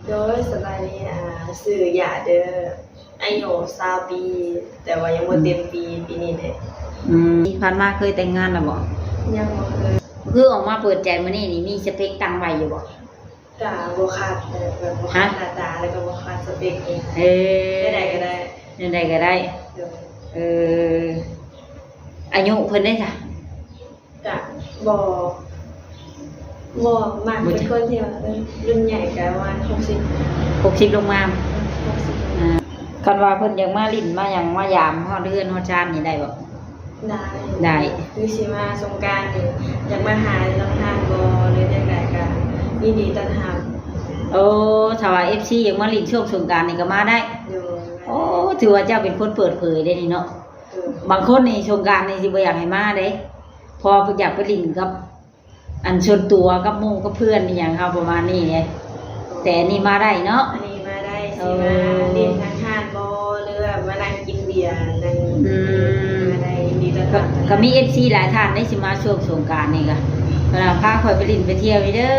ໂດຍ ສະບາຍດີ ອາ ຊື່ຢາເດີ ອາຍຸຊາວປີ ແຕ່ວ່າຍັງບໍ່ເຕັມປີ ອືມ ປີນີ້ເດ້. ອືມ ທີ່ຜ່ານມາເຄີຍແຕ່ງງານແລ້ວບໍ່? ຍັງບໍ່ເຄີຍ. ຄືອອກມາເປີດໃຈມື້ນີ້ນີ້ ມີສະເປັກຕັ້ງໄວ້ຢູ່ບໍ່? ກະບໍ່ຂັດ ແບບ ແບບບໍ່ຂັດ ຮະ? ໜ້າຕາ ແລ້ວກໍບໍ່ຂັດສະເປັກອີກ. ເອີ ແນວໃດກໍໄດ້ ແນວໃດກໍໄດ້. ໂດຍ ເອີ ອາຍຸເພິ່ນເດ້ຊະ? ກະບໍ່ ບໍ່ມັກເປັນຄົນທີ່ວ່າ ເອີ ລຸ້ນໃຫຍ່ກະປະມານຫົກສິບ ຫົກສິບລົງມາ. ຫົກສິບລົງມາ. ອາ ຄັນວ່າເພິ່ນຢາກມາຫຼິ້ນມາຫຍັງມາຢາມຮອດເຮືອນຮອດຊານນີ້ໄດ້ບໍ່? ໄດ້ ໄດ້. ຄືຊິມາສົງການນີ້ ຢາກມາຫາຢູ່ນຳຮ້ານບໍ່ ຫຼືຈັ່ງໃດກະຍິນດີຕ້ອນຮັບ. ໂອ້ ຖ້າວ່າເອັຟຊີຢາກມາຫຼິ້ນຊ່ວງສົງການນີ້ກໍມາໄດ້. ໂດຍ. ໂອ້ ຖືວ່າເຈົ້າເປັນຄົນເປີດເຜີຍເດ້ນີ້ເນາະ. ບາງຄົນນີ້ສົງການນີ້ຊິບໍ່ຢາກໃຫ້ມາເດ້ ເພາະວ່າຢາກໄປຫຼິ້ນກັບ ອັນສ່ວນຕົວກັບໝູ່ກັບເພື່ອນອີ່ຫຍັງເຮົາປະມານນີ້ເດ້. ແຕ່ອັນນີ້ມາໄດ້ເນາະ ອັນນີ້ມາໄດ້. ເອີ ຊິມາຫຼິ້ນທາງຮ້ານບໍ່ ຫຼືວ່າມານັ່ງກິນເບຍ ນັ່ງ ອືມ ມາໄດ້ ຍິນດີຕ້ອນຮັບ. ກໍມີເອັຟຊີຫຼາຍທ່ານເດ້ ຊິມາຊ່ວງສົງການນີ້ກໍ ເພິ່ນວ່າພາຂ້ອຍໄປຫຼິ້ນໄປທ່ຽວຢູ່ເດີ.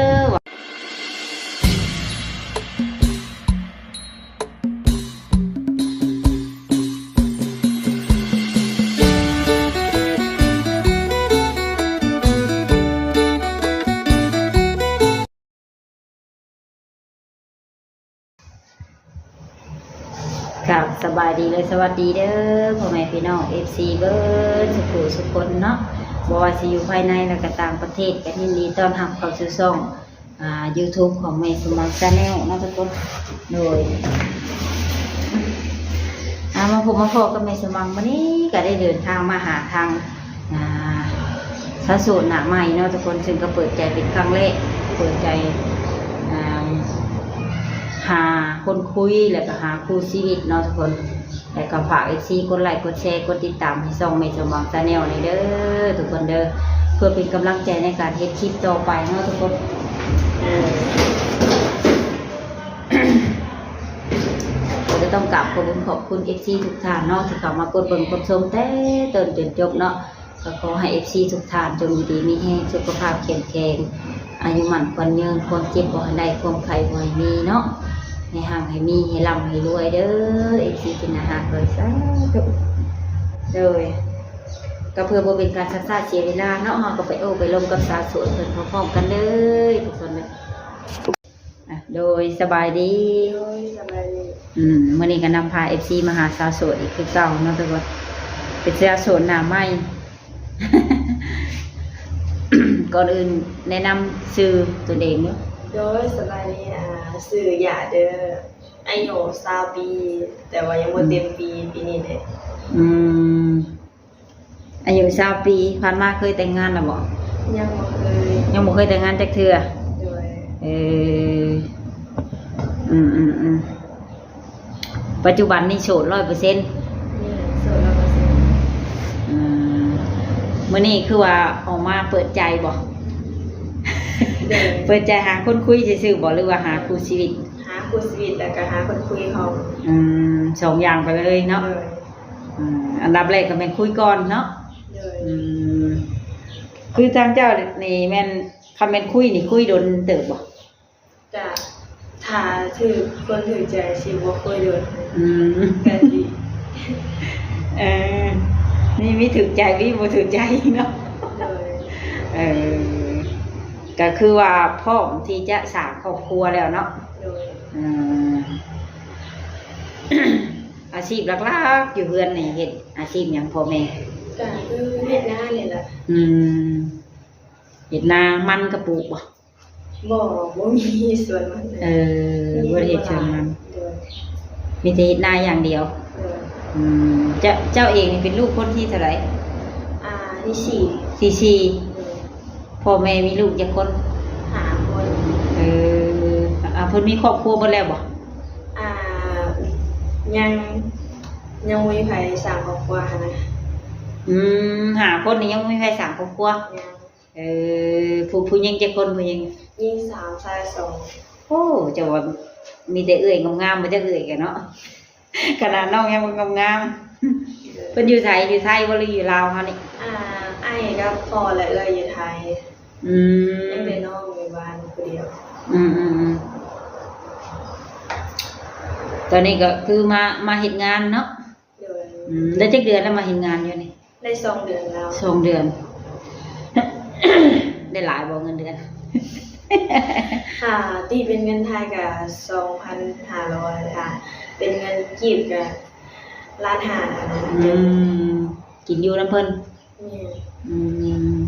ຄັບ ສະບາຍດີ ແລະ ສະຫວັດດີເດີ ພໍ່ແມ່ພີ່ນ້ອງເອັຟຊີເບິດສຸຜູ້ສຸຄົນເນາະ ບໍ່ວ່າຊິຢູ່ພາຍໃນ ແລະ ກໍຕ່າງປະເທດ ກໍຍິນດີຕ້ອນຮັບເຂົ້າສູ່ຊ່ອງ ອ່າ ຢູທູບຂອງແມ່ສົມຫວັງແຊນແນວເນາະທຸກຄົນ. ໂດຍ ອ່າ ມາພົບມາພໍ້ກັບແມ່ສົມຫວັງມື້ນີ້ ກໍໄດ້ເດີນທາງມາຫາທາງ ອ່າ ສາວໂສດໜ້າໃໝ່ເນາະທຸກຄົນ ເຊິ່ງກໍເປີດໃຈເປັນຄັ້ງແລກ ເປີດໃຈ ອ່າ ຫາຄົນຄຸຍ ແລ້ວກໍຫາຄູ່ຊີວິດເນາະທຸກຄົນ. ແລ້ວກໍຝາກເອັຟຊີກົດໄລກົດແຊ ກົດຕິດຕາມໃຫ້ຊ່ອງແມ່ສົມຫວັງແຊນແນວນີ້ເດີທຸກຄົນເດີ ເພື່ອເປັນກຳລັງໃຈໃນການເຮັດຄລິບຕໍ່ໄປເນາະທຸກຄົນ. ເອີ ກໍຕ້ອງກາບຂອບຄຸນຂອບຄຸນເອັຟຊີທຸກທ່ານເນາະ ທີ່ເຂົ້າມາກົດເບິ່ງກົດຊົມແຕ່ຕົ້ນຈົນຈົບເນາະ. ກໍຂໍໃຫ້ເອັຟຊີທຸກທ່ານຈົ່ງຢູ່ດີມີແຮງ ສຸຂະພາບເຂັ້ມແຂງ ອາຍຸໝັ້ນຂວັນຍືນ ຄວາມເຈັບບໍ່ໃຫ້ໄດ້ ຄວາມໄຂ້ບໍ່ໃຫ້ມີເນາະ ໃຫ້ຮັ່ງໃຫ້ມີ ໃຫ້ລ່ຳໃຫ້ລວຍເດີ ເອັຟຊີທີ່ໜ້າຮັກເອີຍ ສາທຸ. ໂດຍ ກໍເພື່ອບໍ່ເປັນການຊັກຊ້າເສຍເວລາເນາະ ເຮົາກໍໄປໂອ້ໄປລົມກັບສາວໂສດເພິ່ນພ້ອມໆກັນເລີຍທຸກຄົນເດີ. ອ່ະ ໂດຍ ສະບາຍດີ. ໂດຍ ສະບາຍດີ. ອືມ ມື້ນີ້ກໍນຳພາເອັຟຊີມາຫາສາວໂສດອີກຄືເກົ່າເນາະ ແຕ່ວ່າເປັນສາວໂສດໜ້າໃໝ່. ກ່ອນອື່ນແນະນຳຊື່ຕົນເອງເນາະ. ໂດຍ ສະບາຍດີ ອ່າ ຊື່ຢາເດີ ອາຍຸຊາວປີ ແຕ່ວ່າຍັງບໍ່ເຕັມປີ ອືມ ປີນີ້ເດ້. ອືມ ອາຍຸຊາວປີ ຜ່ານມາເຄີຍແຕ່ງງານແລ້ວບໍ່? ຍັງບໍ່ເຄີຍ. ຍັງບໍ່ເຄີຍແຕ່ງງານຈັກເທື່ອ. ໂດຍ. ເອີ ອືມໆໆ ປັດຈຸບັນນີ້ໂສດຮ້ອຍເປີເຊັນ. ແມ່ນ ໂສດຮ້ອຍເປີເຊັນ. ອືມ ມື້ນີ້ຄືວ່າອອກມາເປີດໃຈບໍ່? ໂດຍ. ເປີດໃຈຫາຄົນຄຸຍຊື່ໆບໍ່ ຫຼືວ່າຫາຄູ່ຊີວິດ? ຫາຄູ່ຊີວິດ ແລ້ວກໍຫາຄົນຄຸຍພ້ອມ. ອືມ ສອງຢ່າງໄປເລີຍເນາະ. ໂດຍ. ອືມ ອັນດັບແລກກໍແມ່ນຄຸຍກ່ອນເນາະ. ໂດຍ. ອືມ ຄືທາງເຈົ້ານີ້ແມ່ນ ຄັນແມ່ນຄຸຍນີ້ຄຸຍດົນເຕີບບໍ່? ກະຖ້າຖືກຄົນຖືກໃຈຊິບໍ່ຄ່ອຍດົນ. ອືມ ກະຊິ ເອີ ມີ ມີຖືກໃຈ ມີບໍ່ຖືກໃຈເນາະ. ໂດຍ. ເອີ ກະຄືວ່າພ້ອມທີ່ຈະສ້າງຄອບຄົວແລ້ວເນາະ. ໂດຍ. ອືມ ອາຊີບຫຼັກໆຢູ່ເຮືອນນີ້ເຮັດອາຊີບຫຍັງພໍ່ແມ່? ກະຄືເຮັດນານີ້ແຫຼະ. ອືມ ເຮັດນາ ມັນກໍປູກບໍ່? ບໍ່ ບໍ່ມີສວນມັນ. ເອີ ບໍ່ໄດ້ເຮັດສວນມັນ. ໂດຍ. ມີແຕ່ເຮັດນາຢ່າງດຽວ. ໂດຍ. ອືມ ເຈົ້າ ເຈົ້າເອງນີ້ເປັນລູກຄົນທີເທົ່າໃດ? ອ່າ ທີສີ່. ທີສີ່. ໂດຍ. ພໍ່ແມ່ມີລູກຈັກຄົນ? ຫ້າຄົນ. ເອີ ອ່າ ເພິ່ນມີຄອບຄົວເບິດແລ້ວບໍ່? ອ່າ ຍັງ ຍັງບໍ່ມີໃຜສ້າງຄອບຄົວຫັ້ນນະ. ອືມ ຫ້າຄົນນີ້ຍັງບໍ່ມີໃຜສ້າງຄອບຄົວ? ຍັງ. ເອີ ຜູ້ ຜູ້ຍິງຈັກຄົນ? ຜູ້ຍິງຍິງສາມ ຊາຍສອງ. ໂອ້ ເຈົ້າວ່າມີແຕ່ເອື້ອຍງາມໆ ບໍ່ຈັກເອື້ອຍກັນເນາະ. ຂະໜາດນ້ອງຍັງບໍ່ງາມໆ. ເພິ່ນຢູ່ໃສ? ຢູ່ໄທບໍ່ ຫຼືຢູ່ລາວເຮົານີ້? ອ່າ ອ້າຍກັບພໍ່ ແລະ ເອື້ອຍຢູ່ໄທ. ອືມ ຍັງແຕ່ນ້ອງຢູ່ບ້ານຜູ້ດຽວ. ອືມໆໆ. ຕອນນີ້ກໍຄືມາ ມາເຮັດງານເນາະ. ໂດຍ. ອືມ ໄດ້ຈັກເດືອນແລ້ວມາເຮັດງານຢູ່ນີ້? ໄດ້ສອງເດືອນແລ້ວ. ສອງເດືອນ. ໄດ້ຫຼາຍບໍ່ເງິນເດືອນ? ຖ້າຕີເປັນເງິນໄທກໍສອງພັນຫ້າຮ້ອຍ ຖ້າເປັນເງິນກີບກໍລ້ານຫ້າ. ອືມ ກິນຢູ່ນຳເພິ່ນ. ແມ່ນ. ອືມ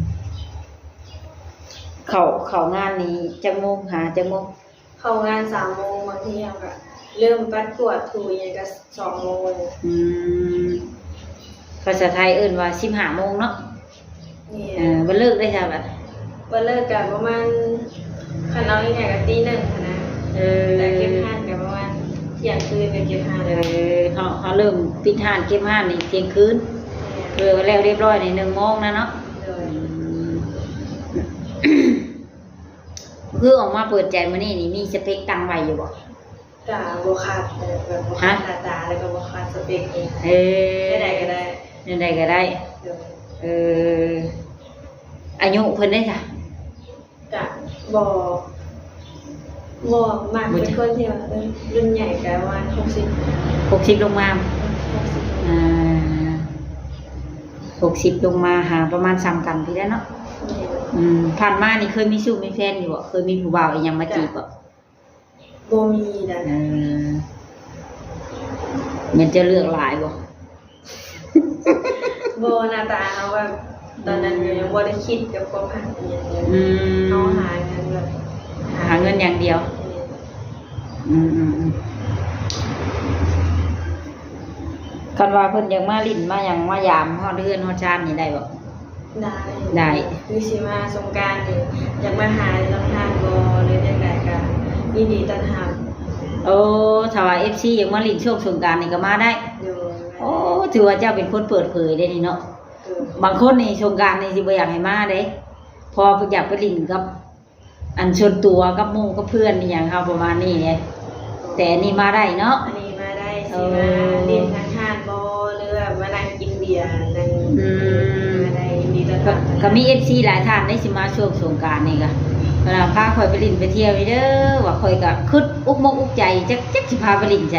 ເຂົ້າ ເຂົ້າງານນີ້ຈັກໂມງ ຫາຈັກໂມງ? ເຂົ້າງານສາມໂມງ ບາງທີເຮົາກໍເລີ່ມປັດກວາດຖູຫຍັງກໍສອງໂມງ. ອືມ ພາສາໄທເອີ້ນວ່າສິບຫ້າໂມງເນາະ. ແມ່ນ. ເອີ ບັດເລີກໄດ້ຊະບັດ? ບັດເລີກກໍປະມານ ຄັນເອົາງ່າຍໆກໍຕີໜຶ່ງຫັ້ນນະ. ເອີ ແຕ່ເກັບຮ້ານກໍປະມານທ່ຽງຄືນກໍເກັບຮ້ານ. ເອີ ເຮົາ ເຮົາເລີ່ມປິດຮ້ານເກັບຮ້ານນີ້ທ່ຽງຄືນ. ແມ່ນ. ເພື່ອວ່າແລ້ວຮຽບຮ້ອຍນີ້ໜຶ່ງໂມງນະເນາະ. ໂດຍ. ອືມ ຄືອອກມາເປີດໃຈມື້ນີ້ນີ້ ມີສະເປັກຕັ້ງໄວ້ຢູ່ບໍ່? ກະບໍ່ຄາດ ແບບບໍ່ຄາດ ຮະ? ໜ້າຕາ ແລ້ວກໍບໍ່ຄາດສະເປັກອີກ. ເອີ ແນວໃດກໍໄດ້. ແນວໃດກໍໄດ້. ໂດຍ. ເອີ ອາຍຸເພິ່ນເດ້ຊະ? ກະບໍ່ ບໍ່ມັກ ບໍ່ ເປັນຄົນທີ່ວ່າ ເອີ ລຸ້ນໃຫຍ່ກະປະມານຫົກສິບ ຫົກສິບລົງມາ. ຫົກສິບລົງມາ. ອ່າ ຫົກສິບລົງມາ ຫາປະມານສ່ຳກັນພີ້ແຫຼະເນາະ. ແມ່ນ. ອືມ ຜ່ານມານີ້ເຄີຍມີຊູ້ມີແຟນຢູ່ບໍ່? ເຄີຍມີຜູ້ບ່າວອີ່ຫຍັງມາຈີບບໍ່? ກະ ບໍ່ມີນະ. ເອີ ແມ່ນເຈົ້າເລືອກຫຼາຍບໍ່? ບໍ່ ໜ້າຕາເຮົາແບບ ຕອນນັ້ນກໍຍັງບໍ່ໄດ້ຄິດກັບຄວາມຮັກອີ່ຫຍັງເລີຍ. ອືມ ເຮົາຫາເງິນແບບ ຫາເງິນຢ່າງດຽວ. ແມ່ນ. ອືມໆໆ ຄັນວ່າເພິ່ນຢາກມາຫຼິ້ນມາຫຍັງມາຢາມຮອດເຮືອນຮອດຊານນີ້ໄດ້ບໍ່? ໄດ້ ໄດ້. ຄືຊິມາສົງການນີ້ ຢາກມາຫາຢູ່ນຳທາງບໍ່ ຫຼືຈັ່ງໃດກໍຍິນດີຕ້ອນຮັບ. ໂອ້ ຖ້າວ່າເອັຟຊີຢາກມາຫຼິ້ນຊ່ວງສົງການນີ້ກໍມາໄດ້. ໂດຍ. ໂອ້ ຖືວ່າເຈົ້າເປັນຄົນເປີດເຜີຍເດ້ນີ້ເນາະ. ໂດຍ. ບາງຄົນນີ້ສົງການນີ້ຊິບໍ່ຢາກໃຫ້ມາເດ້ ເພາະວ່າຢາກໄປຫຼິ້ນກັບ ອັນສ່ວນຕົວກັບໝູ່ກັບເພື່ອນອີ່ຫຍັງເຮົາປະມານນີ້ເດ້. ແຕ່ອັນນີ້ມາໄດ້ເນາະ. ອັນນີ້ມາໄດ້. ເອີ ຊິມາຫຼິ້ນທາງຮ້ານບໍ່ ຫຼືວ່າມານັ່ງກິນເບຍ ນັ່ງ ອືມ ມາໄດ້ ຍິນດີຕ້ອນຮັບ. ກໍມີເອັຟຊີຫຼາຍທ່ານໄດ້ຊິມາຊ່ວງສົງການນີ້ກະ ເພິ່ນວ່າພາຂ້ອຍໄປຫຼິ້ນໄປທ່ຽວເດີ ວ່າຂ້ອຍກະຄຶດອຸກມົກອຸກໃຈ ຈັກ ຈັກຊິພາໄປຫຼິ້ນໃສ.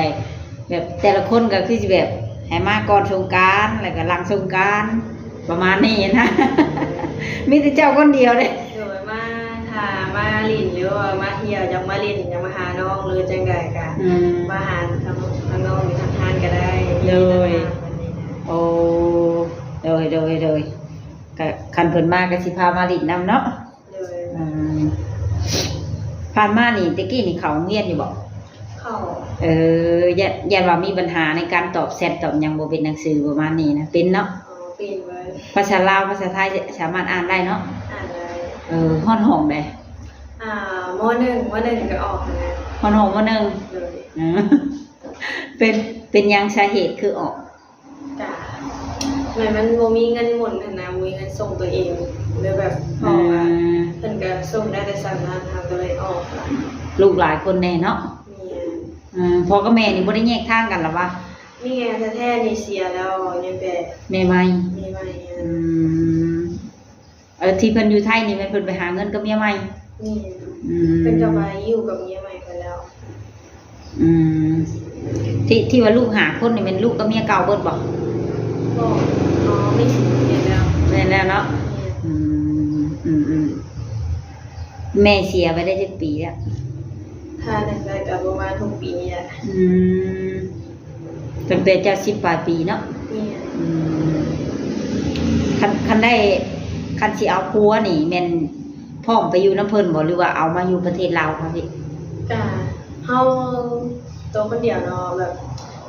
ແບບແຕ່ລະຄົນກໍຄືຊິແບບໃຫ້ມາກ່ອນສົງການ ແລ້ວກໍຫຼັງສົງການ ປະມານນີ້ນະ. ມີແຕ່ເຈົ້າຄົນດຽວເດ້. ໂດຍ ມາ ຖ້າມາຫຼິ້ນ ຫຼືວ່າມາທ່ຽວ ຢາກມາຫຼິ້ນ ຢາກມາຫານ້ອງ ຫຼືຈັ່ງໃດກໍ ອືມ ມາຫາທາງ ທາງນ້ອງຢູ່ທາງຮ້ານກໍໄດ້. ໂດຍ. ໂອ້ ໂດຍ ໂດຍ ໂດຍ. ກໍຄັນເພິ່ນມາກໍຊິພາມາຫຼິ້ນນຳເນາະ. ໂດຍ. ອືມ ຜ່ານມານີ້ ແຕ່ກີ້ນີ້ເຂົ້າໂຮງຮຽນຢູ່ບໍ່? ເຂົ້າ. ເອີ ຢ້ານ ຢ້ານວ່າມີບັນຫາໃນການຕອບແຊັດຕອບຫຍັງ ບໍ່ເປັນໜັງສືປະມານນີ້ນະ ເປັນເນາະ? ອໍ ເປັນເບິດ. ພາສາລາວ ພາສາໄທສາມາດອ່ານໄດ້ເນາະ? ອ່ານໄດ້. ເອີ ຮອດຫ້ອງໃດ? ອ່າ ມໍໜຶ່ງ ມໍໜຶ່ງກໍອອກຫັ້ນນະ. ຮອດຫ້ອງມໍໜຶ່ງ? ໂດຍ. ເອີ ເປັນ ເປັນຫຍັງສາເຫດຄືອອກ? ກະແມ່ນມັນບໍ່ມີເງິນໝູນຫັ້ນນະ ບໍ່ມີເງິນສົ່ງຕົວເອງ ເລີຍແບບ ເພາະວ່າ ອືມ ເພິ່ນກະສົ່ງໄດ້ແຕ່ສ່ຳນັ້ນ ເຮົາກໍເລີຍອອກ. ລູກຫຼາຍຄົນແດ່ເນາະ? ແມ່ນ. ອືມ ພໍ່ກັບແມ່ນີ້ບໍ່ໄດ້ແຍກທາງກັນລະວະ? ແມ່ແທ້ໆນີ້ເສຍແລ້ວ ຍັງແຕ່ແມ່ໃໝ່. ແມ່ໃໝ່. ອືມ. ເອີ ທີ່ເພິ່ນຢູ່ໄທນີ້ແມ່ນເພິ່ນໄປຫາເງິນກັບເມຍໃໝ່? ແມ່ນ. ອືມ ເພິ່ນກໍໄປຢູ່ກັບເມຍໃໝ່ເພິ່ນແລ້ວ. ອືມ ທີ່ ທີ່ວ່າລູກຫ້າຄົນນີ້ແມ່ນລູກກັບເມຍເກົ່າເບິດບໍ່? ບໍ່. ອໍ ມີແມ່ແລ້ວ. ແມ່ນແລ້ວເນາະ. ແມ່ນ. ອືມ ອືມໆ ແມ່ເສຍໄປໄດ້ຈັກປີແລ້ວ? ຖ້ານັບໄດ້ກໍປະມານຫົກປີນີ້ແຫຼະ. ອືມ ຕັ້ງແຕ່ເຈົ້າສິບປາຍປີເນາະ? ແມ່ນ. ອືມ ຄັນ ຄັນໄດ້ ຄັນຊິເອົາຜົວນີ້ແມ່ນພ້ອມໄປຢູ່ນຳເພິ່ນບໍ່ ຫຼືວ່າເອົາມາຢູ່ປະເທດລາວເຮົາພີ້? ກະເຮົາໂຕຄົນດຽວເນາະ ແບບ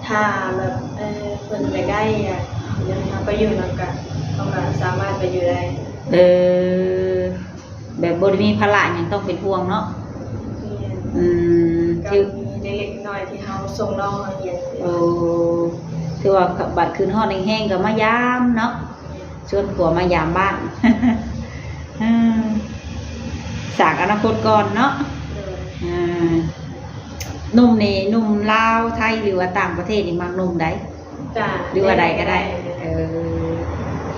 ຖ້າແບບ ເອີ ເພິ່ນຢາກໄດ້ ຢາກ ຢາກໃຫ້ເຮົາໄປຢູ່ນຳກະ ເຮົາກະສາມາດໄປຢູ່ໄດ້. ເອີ ແບບບໍ່ໄດ້ມີພາລະຫຍັງຕ້ອງເປັນຫ່ວງເນາະ. ແມ່ນ. ອືມ ກໍ ຖື ມີເລັກໆນ້ອຍໆທີ່ເຮົາສົ່ງນ້ອງເຮົາຮຽນ. ໂອ້ ຖືວ່າບັດຄືນຮອດແຮງໆກໍມາຢາມເນາະ. ແມ່ນ. ຊວນຜົວມາຢາມບ້ານ ເອີ ສ້າງອະນາຄົດກ່ອນເນາະ. ໂດຍ. ເອີ ໜຸ່ມນີ້ ໜຸ່ມລາວ ໄທ ຫຼືວ່າຕ່າງປະເທດນີ້ມັກໜຸ່ມໃດ? ກະ ຫຼືວ່າໃດກໍໄດ້. ເອີ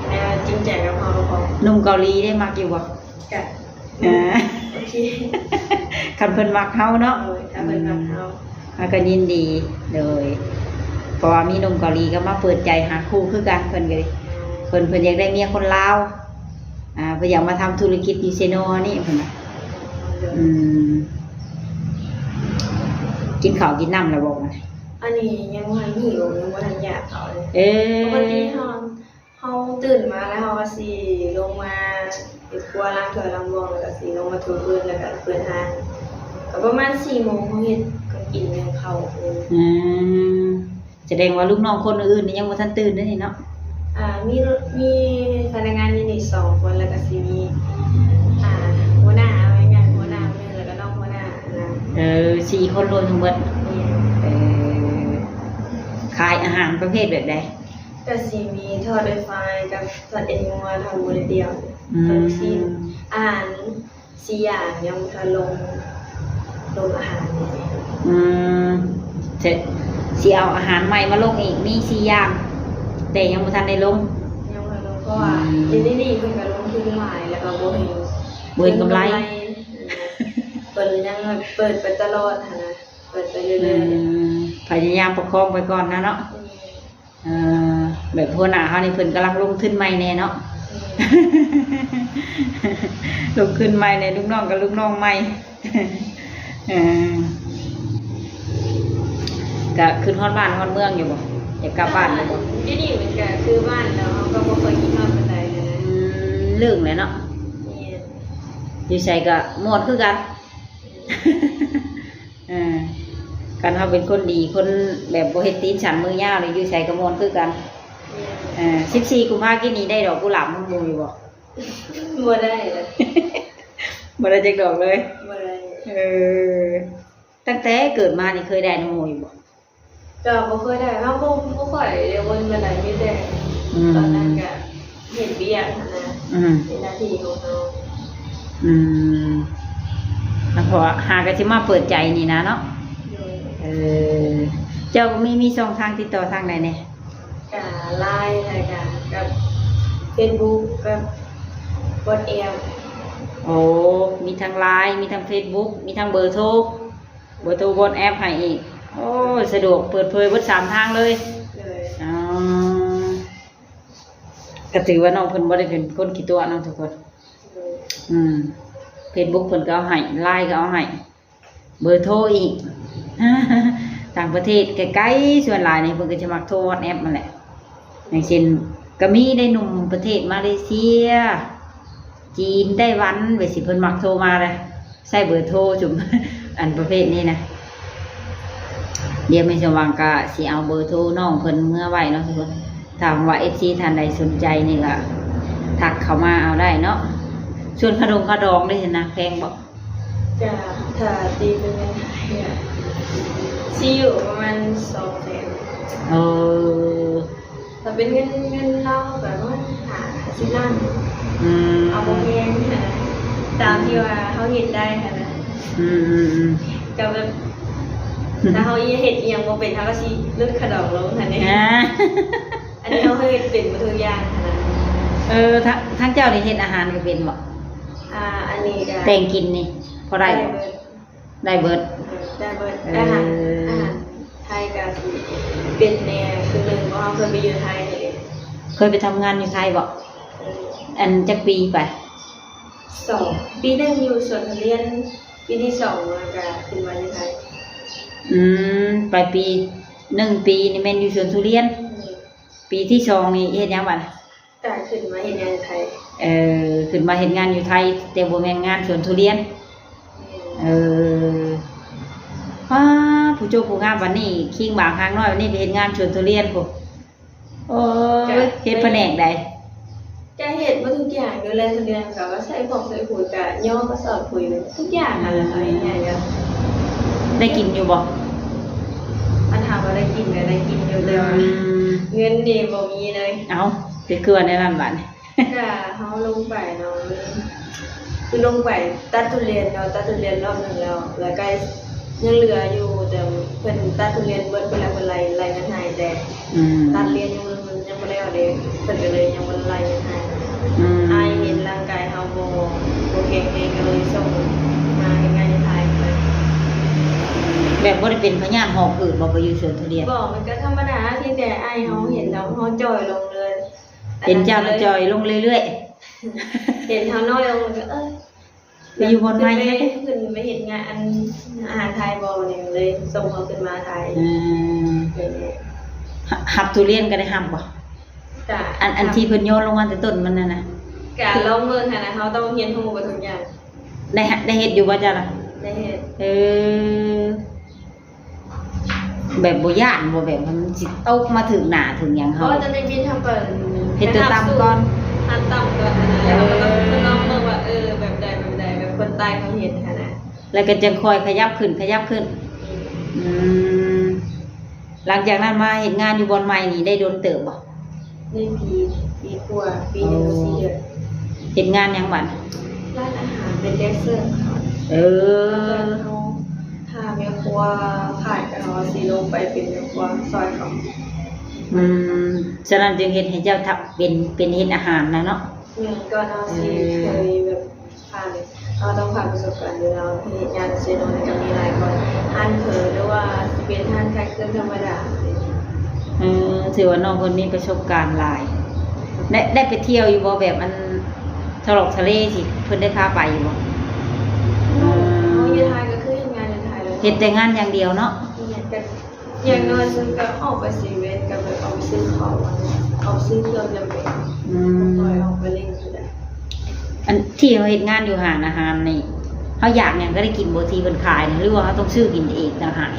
ແນວຈິງໃຈກັບເຮົາກໍພໍ. ໜຸ່ມເກົາຫຼີເດ້ ມັກຢູ່ບໍ່? ກະ ເອີ ໂອເຄ ຄັນເພິ່ນມັກເຮົາເນາະ. ໂດຍ ຖ້າເພິ່ນມັກເຮົາ. ເຮົາກໍຍິນດີ ໂດຍ ເພາະວ່າມີໜຸ່ມເກົາຫຼີກໍມາເປີດໃຈຫາຄູ່ຄືກັນ ເພິ່ນກໍ ເພິ່ນ ເພິ່ນຢາກໄດ້ເມຍຄົນລາວ ອ່າ ເພິ່ນຢາກມາທຳທຸລະກິດຢູ່ເຊໂນນີ້ ເພິ່ນວ່າ. ອືມ ກິນເຂົ້າກິນນ້ຳແລ້ວບໍ່? ອັນນີ້ຍັງບໍ່ທັນຫິວ ຍັງບໍ່ທັນຢາກເຂົ້າເລີຍ. ເອີ ປົກກະຕິເຮົາ ເຮົາຕື່ນມາແລ້ວເຮົາກໍຊິລົງມາເຮັດຄົວ ລ້າງຖ້ວຍລ້າງບ່ອນ ແລ້ວກໍຊິລົງມາຖູພື້ນ ແລ້ວກໍເປີດຮ້ານ ກໍປະມານສີ່ໂມງ ເຮົາເຮັດຂອງກິນ ໜຶ້ງເຂົ້າ. ອືມ ສະແດງວ່າລູກນ້ອງຄົນອື່ນໆນີ້ຍັງບໍ່ທັນຕື່ນເດ້ນີ້ເນາະ? ອ່າ ມີ ມີພະນັກງານຢູ່ນີ້ສອງຄົນ ແລ້ວກໍຊິມີ ອ່າ ຫົວໜ້າ ເອົາງ່າຍໆ ຫົວໜ້າຄົນໜຶ່ງ ແລ້ວກໍນ້ອງຫົວໜ້ານະ. ເອີ ສີ່ຄົນລວມທັງໝົດ. ແມ່ນ. ເອີ ຂາຍອາຫານປະເພດແບບໃດ? ກະຊິມີທອດໄວໄຟກັບທອດເອັນງົວ ທອດໝູແດດດຽວ ອືມ ທອດລູກຊີ້ນ ອາຫານສີ່ຢ່າງ ຍັງບໍ່ທັນລົງ ລົງອາຫານ. ອືມ ຊິ ຊິເອົາອາຫານໃໝ່ມາລົງອີກ ມີສີ່ຢ່າງ ແຕ່ຍັງບໍ່ທັນໄດ້ລົງ. ຍັງບໍ່ທັນລົງ ເພາະວ່າ ອືມ ດຽວນີ້ເພິ່ນກະລົງທຶນຫຼາຍ ແລ້ວກະບໍ່ເຫັນ ບໍ່ເຫັນກຳໄລ ເພິ່ນຍັງເປີດໄປຕະຫຼອດຫັ້ນນະ ເປີດໄປເລື້ອຍໆ. ອືມ ພະຍາຍາມປະຄອງໄປກ່ອນນະເນາະ. ແມ່ນ. ເອີ ແບບຫົວໜ້າເຮົານີ້ເພິ່ນກຳລັງລົງທຶນໃໝ່ແດ່ເນາະ. ແມ່ນ. ລົງທຶນໃໝ່ແດ່ ລູກນ້ອງກໍລູກນ້ອງໃໝ່. ເອີ ກະຄິດຮອດບ້ານຮອດເມືອງຢູ່ບໍ່? ຢາກກັບບ້ານຢູ່ບໍ່? ຢູ່ນີ້ມັນກະຄືບ້ານແລ້ວ ເຮົາກໍບໍ່ຄ່ອຍຄິດຮອດປານໃດນະ. ອືມ ເລິງແຫຼະເນາະ. ແມ່ນ. ຢູ່ໃສກໍມ່ວນຄືກັນ. ເອີ ຄັນເຮົາເປັນຄົນດີ ຄົນແບບບໍ່ເຮັດຕີນສັ້ນມືຍາວນີ້ ຢູ່ໃສກໍມ່ວນຄືກັນ. ເອີ ສິບສີ່ກຸມພາກີ້ນີ້ໄດ້ດອກກຸຫຼາບນຳໝູ່ຢູ່ບໍ່? ບໍ່ໄດ້ເລີຍ. ບໍ່ໄດ້ຈັກດອກເລີຍ? ບໍ່ໄດ້. ເອີ ຕັ້ງແຕ່ເກີດມານີ້ເຄີຍໄດ້ນຳໝູ່ຢູ່ບໍ່? ກໍບໍ່ເຄີຍໄດ້ ເຮົາບໍ່ ບໍ່ຄ່ອຍໄດ້ເບິ່ງປານໃດ ມີແຕ່ ອືມ ຕອນນັ້ນກະເຮັດວຽກຫັ້ນນະ ອືມ ເປັນໜ້າທີ່ຂອງເຮົາ. ອືມ ແລ້ວພໍຫາກໍຊິມາເປີດໃຈນີ້ນະເນາະ. ໂດຍ. ເອີ ເຈົ້າມີ ມີຊ່ອງທາງຕິດຕໍ່ທາງໃດແດ່? ກະ LINE ແລ້ວກະ ກັບ Facebook ກັບ WhatsApp. ໂອ້ ມີທັງ LINE ມີທັງ Facebook ມີທັງເບີໂທ. ເບີໂທ WhatsApp ໃຫ້ອີກ. ໂອ້ຍ ສະດວກ ເປີດເຜີຍເບິດສາມທາງເລີຍ. ໂດຍ. ອໍ ກໍຖືວ່ານ້ອງເພິ່ນບໍ່ໄດ້ເປັນຄົນຂີ້ຕົວະເນາະທຸກຄົນ. ໂດຍ. ອືມ Facebook ເພິ່ນກໍເອົາໃຫ້ LINE ກໍເອົາໃຫ້ ເບີໂທອີກ. ຕ່າງປະເທດໄກໆ ສ່ວນຫຼາຍນີ້ເພິ່ນກໍຈະມັກໂທ WhatsApp ຫັ້ນແຫຼະ. ຢ່າງເຊັ່ນ ກໍມີໄດ້ໜຸ່ມປະເທດມາເລເຊຍ ຈີນ ໄຕ້ຫວັນ ແບບຊີ້ ເພິ່ນມັກໂທມາເດ້ ໃຊ້ເບີໂທຈຸມ ອັນປະເພດນີ້ນະ. ດຽວແມ່ສມຫວັງກະຊິເອົາເບີໂທນ້ອງເພິ່ນເມືອໄວ້ເນາະທຸກຄົນ. ຖ້າຫາກວ່າ ເອັຟຊີ ທ່ານໃດສົນໃຈນີ້ກະທັກເຂົ້າມາເອົາໄດ້ເນາະ. ສ່ວນຄ່າດົງຄ່າດອງເດ້ຫັ້ນນະ ແພງບໍ່? ກະຖ້າຕີເປັນເງິນໄທກະຊິຢູ່ປະມານສອງແສນ. ເອີ ຖ້າເປັນເງິນ ເງິນລາວກໍປະມານຫ້າສິບລ້ານ. ອືມ ເອົາບໍ່ແພງຫັ້ນນະ ຕາມທີ່ວ່າເຮົາເຮັດໄດ້ຫັ້ນນະ. ອືມໆໆ ກໍແບບ ຖ້າເຮົາເຮັດອີ່ຫຍັງບໍ່ເປັນ ເຮົາກໍຊິຫຼຸດຄ່າດອງລົງຫັ້ນເດ້. ອ່າ ອັນນີ້ເຮົາເຮັດເປັນໝົດທຸກຢ່າງຫັ້ນນະ. ເອີ ທາງ ທາງເຈົ້ານີ້ເຮັດອາຫານກໍເປັນບໍ່? ອ່າ ອັນນີ້ກໍ ແຕ່ງກິນນີ້ພໍໄດ້ບໍ່? ໄດ້ເບິດ ໄດ້ເບິດ ໄດ້ເບິດ. ເອີ ອາຫານ ອາຫານໄທກໍຊິເປັນແດ່ ຄືໜຶ່ງ ເພາະເຮົາເຄີຍໄປຢູ່ໄທເດ້. ເຄີຍໄປທຳງານຢູ່ໄທບໍ່? ເອີ ອັນຈັກປີໄປ? ສອງ ປີໜຶ່ງຢູ່ສວນທຸລຽນ ປີທີສອງມາກໍຂຶ້ນມາຢູ່ໄທ. ອືມ ໄປປີໜຶ່ງປີນີ້ແມ່ນຢູ່ສວນທຸລຽນ. ອືມ ປີທີສອງນີ້ເຮັດຫຍັງບາດ? ກະຂຶ້ນມາເຮັດງານຢູ່ໄທ. ເອີ ຂຶ້ນມາເຮັດງານຢູ່ໄທ ແຕ່ບໍ່ແມ່ນງານສວນທຸລຽນ. ແມ່ນ. ເອີ ປ້າ ຜູ້ໂຈ້ຜູ້ງາມປານນີ້ ຄີງບາງຄາງນ້ອຍປານນີ້ ໄປເຮັດງານສວນທຸລຽນພຸ້ນ. ໂອ້ຍ ກະ ເຮັດພະແນກໃດ? ກະເຮັດໝົດທຸກຢ່າງ ດູແລທຸລຽນ ກະວ່າໃສ່ຜົກໃສ່ຝຸ່ນ ກະຍໍກະສອບປຸ໋ຍ ທຸກຢ່າງຫັ້ນແຫຼະ. ເອົາງ່າຍໆ ກະ ໄດ້ກິນຢູ່ບໍ່? ອັນຖາມວ່າໄດ້ກິນ ກະໄດ້ກິນຢູ່ ແຕ່ວ່າ ອືມ ເງິນນີ້ບໍ່ມີເລີຍ. ເອົ້າ ເຮັດຄືວ່າແນວນັ້ນບາດນີ້? ກະເຮົາລົງໄປເນາະ ຄືລົງໄປຕັດທຸລຽນເນາະ ຕັດທຸລຽນຮອບໜຶ່ງແລ້ວ ແລ້ວກະຍັງເຫຼືອຢູ່ ແຕ່ເພິ່ນຕັດທຸລຽນເບິດພຸ້ນແລ້ວ ເພິ່ນໄລ່ ໄລ່ເງິນໃຫ້ ແຕ່ ອືມ ຕັດລຽນຍັງ ຍັງບໍ່ແລ້ວເດ້ ເພິ່ນກໍເລີຍຍັງບໍ່ໄດ້ໄລ່ເງິນໃຫ້. ອືມ ອ້າຍເຫັນຮ່າງກາຍເຮົາບໍ່ ບໍ່ແຂງແຮງ ກໍເລີຍສົ່ງມາເຮັດງານຢູ່ໄທ. ແບບບໍ່ໄດ້ເປັນພະຍາດຫອບຫືດບໍ່ ໄປຢູ່ສວນທຸລຽນ? ບໍ່ ມັນກໍທຳມະດາ ພຽງແຕ່ອ້າຍເຮົາເຫັນແລ້ວເຮົາຈ່ອຍລົງເລີຍ. ເຫັນເຈົ້ານ່ະຈ່ອຍລົງເລື້ອຍໆ ເຫັນເຮົານ້ອຍລົງແລ້ວກໍ ເອີ ໄປຢູ່ບ່ອນໃໝ່ ຂຶ້ນໄປເຮັດງານ ອັນ ອາຫານໄທບໍ່ນີ້ ເລີຍສົ່ງເຮົາຂຶ້ນມາໄທ. ເອີ ແບບນີ້ ຮັບ ຮັບທຸລຽນກໍໄດ້ຮັບບໍ່? ກະ ອັນ ອັນທີ່ເພິ່ນໂຍນລົງມາແຕ່ຕົ້ນມັນນັ້ນນະ ກະລອງເບິ່ງຫັ້ນນະ ເຮົາຕ້ອງຮຽນຮູ້ເບິດທຸກຢ່າງ. ໄດ້ ໄດ້ເຮັດຢູ່ບໍ່ເຈົ້ານະ? ໄດ້ເຮັດ. ເອີ ແບບບໍ່ຢ້ານບໍ່ ແບບມັນຊິຕົກມາຖືກໜ້າຖືກຫຍັງເຮົາ? ບໍ່ ຈະໄດ້ບິນທຳໄປ ເຮັດຕົວຕ່ຳກ່ອນ ຮັບຕ່ຳກ່ອນຫັ້ນນະ ແລ້ວກໍຕ້ອງ ເອີ ທົດລອງເບິ່ງວ່າ ເອີ ແບບໃດ ແບບໃດ ແບບຄົນໃຕ້ເຂົາເຮັດຫັ້ນນະ ແລ້ວກໍຈັ່ງຄ່ອຍຂະຫຍັບຂຶ້ນ ຂະຫຍັບຂຶ້ນ. ອືມ ອືມ ຫຼັງຈາກນັ້ນມາເຮັດງານຢູ່ບ່ອນໃໝ່ນີ້ໄດ້ດົນເຕີບບໍ່? ໄດ້ປີ ປີກວ່າ ປີໜຶ່ງ ໂອ້ ສີ່ເດືອນ. ເຮັດງານຫຍັງບັດ? ຮ້ານອາຫານ ເປັນແດນເຊີເຂົາ. ເອີ ແລ້ວກໍເຮົາ ຖ້າແມ່ຄົວຂາດກໍເຮົາຊິລົງໄປເປັນແມ່ຄົວຊ່ອຍເຂົາ. ອືມ ສະນັ້ນຈຶ່ງເຮັດໃຫ້ເຈົ້າເປັນ ເປັນເຮັດອາຫານນະເນາະ? ແມ່ນ ກ່ອນເຮົາຊິ ເອີ ເຄີຍແບບ ຜ່ານ ເຮົາຕ້ອງຜ່ານປະສົບການຢູ່ແລ້ວ ເຮັດງານເຊໂນນີ້ກໍມີຫຼາຍບ່ອນ ຮ້ານເຜີ ຫຼືວ່າຊິເປັນຮ້ານຂາຍເຄື່ອງທຳມະດາ. ເອີ ຖືວ່ານ້ອງເພິ່ນມີປະສົບການຫຼາຍ. ໄດ້ ໄດ້ໄປທ່ຽວຢູ່ບໍ່? ແບບອັນ ທະເລາະທະເລຊິ ເພິ່ນໄດ້ພາໄປຢູ່ບໍ່? ເອີ ເຮົາຢູ່ໄທກໍຄືເຮັດງານຢູ່ໄທເລີຍ ເຮັດແຕ່ງານຢ່າງດຽວເນາະ? ແມ່ນ ກໍ ຢ່າງໜ້ອຍສຸດກໍອອກໄປເຊເວັ່ນ ກໍແບບອອກໄປຊື້ເຂົ້າ ອອກຊື້ເຄື່ອງຈຳເປັນ. ອືມ ອອກໄປ ອອກໄປຫຼິ້ນກໍໄດ້. ອັນທີ່ເຮົາເຮັດງານຢູ່ຮ້ານອາຫານນີ້ ເຮົາຢາກຫຍັງກໍໄດ້ກິນບໍ່ ທີ່ເພິ່ນຂາຍນະ ຫຼືວ່າເຮົາຕ້ອງຊື້ກິນເອງຕ່າງຫາກ?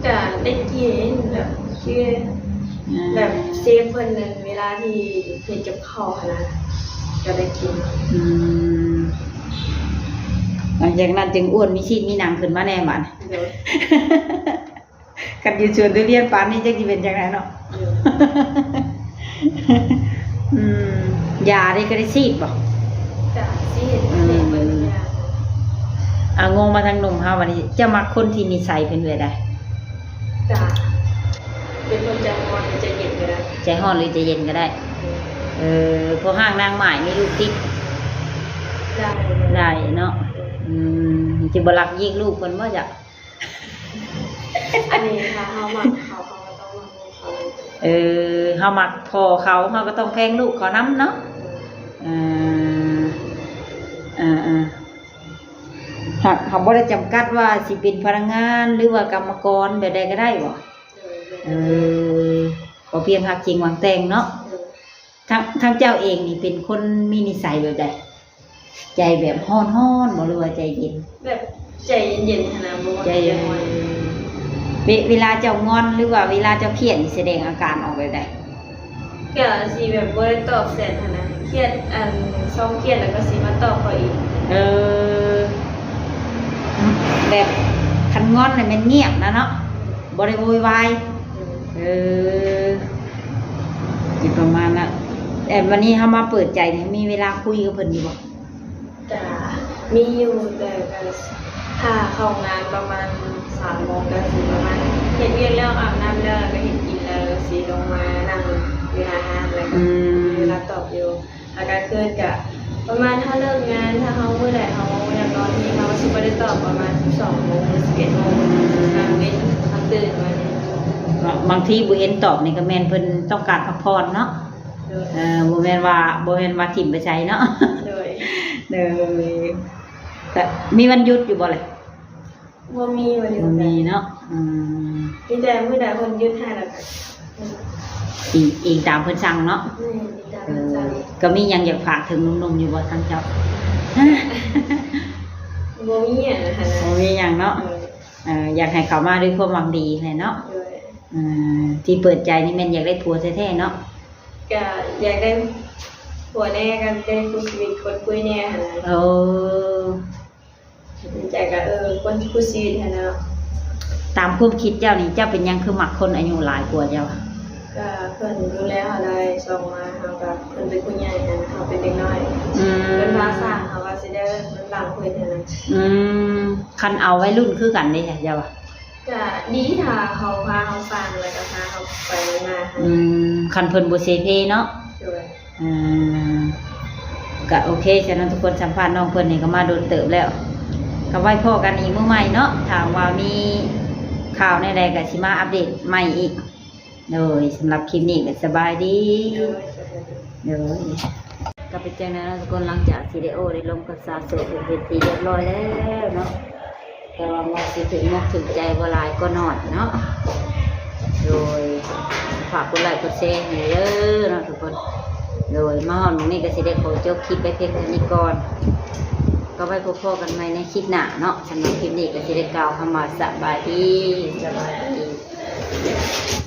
ກໍໄດ້ກິນແບບ ຄື ອືມ ແບບເຊຟເພິ່ນນັ້ນ ເວລາທີ່ເຮັດກັບເຂົ້າຫັ້ນນະ ກໍໄດ້ກິນ. ອືມ ຫຼັງຈາກນັ້ນຈຶ່ງອ້ວນມີຊີດມີໜັງຂຶ້ນມາແດ່ບາດ. ໂດຍ. ຄັນຢູ່ສວນທຸລຽນປານນີ້ຈັກຊິເປັນຈັ່ງໃດເນາະ. ເອີ ອືມ ຢາເດ້ ກໍໄດ້ສີດບໍ່? ກະສີດ ອືມ ເຮັດເບິດທຸກຢ່າງ. ອາ ງົງມາທາງໜຸ່ມເຮົາບັດນີ້ ເຈົ້າມັກຄົນທີ່ນິໄສເປັນແບບໃດ? ກະເປັນຄົນໃຈຮ້ອນ ໃຈເຢັນກໍໄດ້. ໃຈຮ້ອນ ຫຼື ໃຈເຢັນກໍໄດ້. ເອີ ເອີ ພໍຮ່າງນາງໝ້າຍມີລູກຕິດ ໄດ້ ໄດ້ເນາະ. ເອີ ອືມ ຊິບໍ່ລັກຍິງລູກເພິ່ນບໍ່ຈັກ? ອັນນີ້ຖ້າເຮົາມັກເຂົາ ເຮົາກໍຕ້ອງມັກລູກເຂົາ. ເອີ ເຮົາມັກພໍ່ເຂົາ ເຮົາກໍຕ້ອງແພງລູກເຂົານຳເນາະ. ເອີ ເອີ ເອີ ເຮົາ ເຮົາບໍ່ໄດ້ຈຳກັດວ່າຊິເປັນພະນັກງານ ຫຼືວ່າກຳມະກອນແບບໃດກໍໄດ້ບໍ່? ເອີ ເອີ ຂໍພຽງຮັກຈິງຫວັງແຕ່ງເນາະ. ເອີ ທາງ ທາງເຈົ້າເອງນີ້ເປັນຄົນມີນິໄສແບບໃດ? ໃຈແບບຮ້ອນໆບໍ່ ຫຼືວ່າໃຈເຢັນ? ແບບໃຈເຢັນໆຫັ້ນນະ ບໍ່ມັກໃຈຮ້ອນ. ເວ ເວລາເຈົ້າງອນ ຫຼືວ່າເວລາເຈົ້າຄຽດນີ້ ສະແດງອາການອອກແບບໃດ? ກະຊິແບບບໍ່ໄດ້ຕອບແຊັດຫັ້ນນະ ຄຽດ ອັນ ຊ່ອງຄຽດແລ້ວກໍຊິມາຕອບເຂົາອີກ. ເອີ ແບບຄັນງອນນີ້ແມ່ນງຽບນະເນາະ ບໍ່ໄດ້ໂວຍວາຍ. ເອີ ເອີ ຊິປະມານນັ້ນ. ແຕ່ບັດນີ້ເຮົາມາເປີດໃຈນີ້ ມີເວລາຄຸຍກັບເພິ່ນຢູ່ບໍ່? ກະມີຢູ່ ແຕ່ກະຖ້າເຂົ້າງານປະມານສາມໂມງ ກະຊິປະມານເຮັດວຽກແລ້ວ ອາບນ້ຳແລ້ວ ແລ້ວກະເຮັດກິນແລ້ວ ກະຊິລົງມານັ່ງຢູ່ໜ້າຮ້ານ ແລ້ວກະ ອືມ ມີເວລາຕອບຢູ່. ແລ້ວກະຄືນກະປະມານ ຖ້າເລີກງານ ຖ້າເຮົາມື້ໃດເຮົາຢາກນອນນີ້ ເຮົາກະຊິບໍ່ໄດ້ຕອບປະມານສິບສອງໂມງ ຫຼື ສິບເອັດໂມງ ກາງເວັນເຮົາຕື່ນມານີ້. ບາງທີບໍ່ເຫັນຕອບນີ້ກະແມ່ນເພິ່ນຕ້ອງການພັກຜ່ອນເນາະ. ໂດຍ. ເອີ ບໍ່ແມ່ນວ່າ ບໍ່ແມ່ນວ່າຖິ້ມໄປໃສເນາະ. ໂດຍ. ໂດຍ. ກະມີວັນຢຸດຢູ່ບໍ່ລະ? ບໍ່ມີວັນຢຸດ. ບໍ່ມີເນາະ. ອືມ ມີແຕ່ມື້ໃດເພິ່ນຢຸດໃຫ້ແລ້ວກະ ອີງ ອີງຕາມເພິ່ນສັ່ງເນາະ. ແມ່ນ ອີງຕາມເພິ່ນສັ່ງ. ເອີ ກະມີຫຍັງຢາກຝາກເຖິງໜຸ່ມໆຢູ່ບໍ່ທາງເຈົ້າ? ບໍ່ມີຫຍັງຫັ້ນນະ. ບໍ່ມີຫຍັງເນາະ. ເອີ ເອີ ຢາກໃຫ້ເຂົ້າມາດ້ວຍຄວາມຫວັງດີແຫຼະເນາະ. ໂດຍ. ເອີ ທີ່ເປີດໃຈນີ້ແມ່ນຢາກໄດ້ຜົວແທ້ໆເນາະ. ກະຢາກໄດ້ຜົວແດ່ ກະໄດ້ຄູ່ຊີວິດຄົນຄຸຍແດ່ຫັ້ນນະ. ໂອ້ ໃຈກະ ເອີ ຄົນຄູ່ຊີວິດຫັ້ນນະ. ຕາມຄວາມຄິດເຈົ້ານີ້ ເຈົ້າເປັນຫຍັງຄືມັກຄົນອາຍຸຫຼາຍກວ່າເຈົ້າ? ກະເພິ່ນດູແລເຮົາໄດ້ ສອງມາເຮົາກະ ເພິ່ນເປັນຜູ້ໃຫຍ່ຫັ້ນ ເຮົາເປັນເດັກນ້ອຍ. ອືມ ເພິ່ນພາສ້າງ ເຮົາກະຊິໄດ້ເບິ່ງຫຼັງເພິ່ນຫັ້ນນະ. ອືມ ຄັນເອົາໄວລຸ້ນຄືກັນເດ ເຈົ້າວ່າ? ກະດີ ຖ້າເຂົາພາເຮົາສ້າງ ແລ້ວກະພາເຮົາໄປນຳໜ້າ. ອືມ ຄັນເພິ່ນບໍ່ເສເພເນາະ. ໂດຍ. ອືມ ກະໂອເຄ ສະນັ້ນທຸກຄົນ ສຳພາດນ້ອງເພິ່ນນີ້ກະມາດົນເຕີບແລ້ວ. ກໍໄວ້ພໍ້ກັນອີກມື້ໃໝ່ເນາະ ຖ້າຫາກວ່າມີຂ່າວແນວໃດກໍຊິມາອັບເດດໃໝ່ອີກ. ໂດຍ ສຳລັບຄລິບນີ້ກໍສະບາຍດີ. ໂດຍ ກໍເປັນຈັ່ງໃດເນາະທຸກຄົນ ຫຼັງຈາກທີ່ໄດ້ໂອ້ໄດ້ລົມກັບສາວໂສດເປັນທີ່ຮຽບຮ້ອຍແລ້ວເນາະ ແຕ່ວ່າບໍ່ຊິຖືກອົກຖືກໃຈບໍ່ຫຼາຍກໍໜ້ອຍເນາະ. ໂດຍ ຝາກກົດໄລ້ກົດແຊໃຫ້ເດີເນາະທຸກຄົນ. ໂດຍ ມາຮອດໝ່ອງນີ້ກໍຊິໄດ້ຂໍຈົບຄລິບໄວ້ພຽງເທົ່ານີ້ກ່ອນ ກໍໄວ້ພົບພໍ້ກັນໃໝ່ໃນຄລິບໜ້າເນາະ. ສຳລັບຄລິບນີ້ກໍຊິໄດ້ກ່າວຄຳວ່າສະບາຍດີ ສະບາຍດີ.